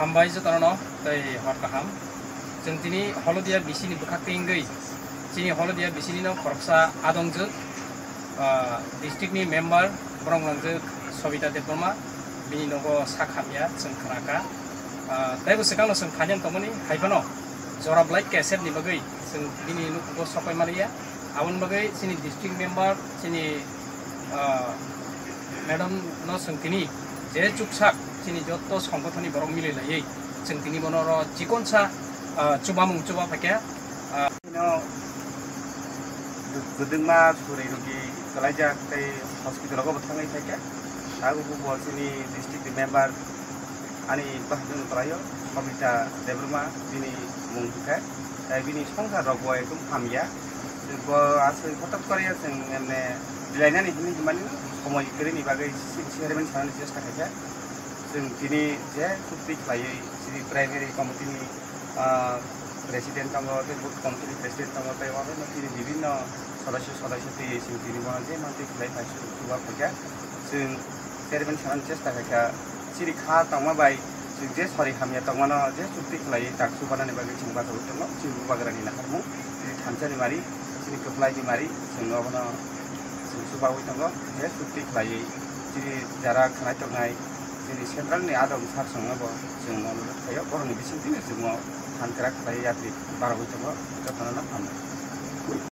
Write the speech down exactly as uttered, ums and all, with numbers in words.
Hambai jotono tei hor kaham. Chwng tini Holodia B C ni bwkhak twi wngwi chini Holodia B C ni no khoroksa adongjwk, ah, district ni member borok nangjwk Sobita Debbarma, bini nogo sak hamya chwng khna kha. Ah, tei bo swkang no chwng khainani tongmani hai phano jora belai kesep ni bagwi chwng bini nukugo sokoi maliya. Aboni bagwi chini district member, chini, ah, madam no chwng tini je chuksak chini joto songgothoni borok mililaiwi chwng tini bono oro chikonsa, ah, chubamung chuba phaikha. Ah, no, kwdwngma surai rogi kwlaijak tei hospital o bo thangwi phaikha. Abo bo chini district ni member ani bahai no kwlaio, Sobita Debbarma bini mung hwnkhe. Tei bini songsar rok bo ekdom hamya. Bo aswk hotot kore chwng emne bilainani hinwi hinmani somoi kwrwini bagwi si-, chairman sanani chesta khaikha. Chwng tini je chukti khlaiwi chini primary committee ni, ah, president tongo, tei booth committee ni president tongo, tei obo no tini bibinno sodosyo sodosyo twi chwng tini bono je mantwi khlai phai chuba phaikha. Chwng chairman sanani chesta khaikha, chini kha tongma bai chwng je sori hamya tongmano je chukti khlaiwi tak chubanani bagwi chwng bachaui tongo. Chini bubagrani naharmung chini thansa ni mari, chini kwplai ni mari, chwng obono chwng chubaui tongo je chukti khlaiwi chini jara khwnai tongnai chini central ni adong sar chwngno bo chwng onurot khaio, borokni bisingtwi chwngno phan kwrak khlaiwi yapri barogwi tongo, jotono no hambai.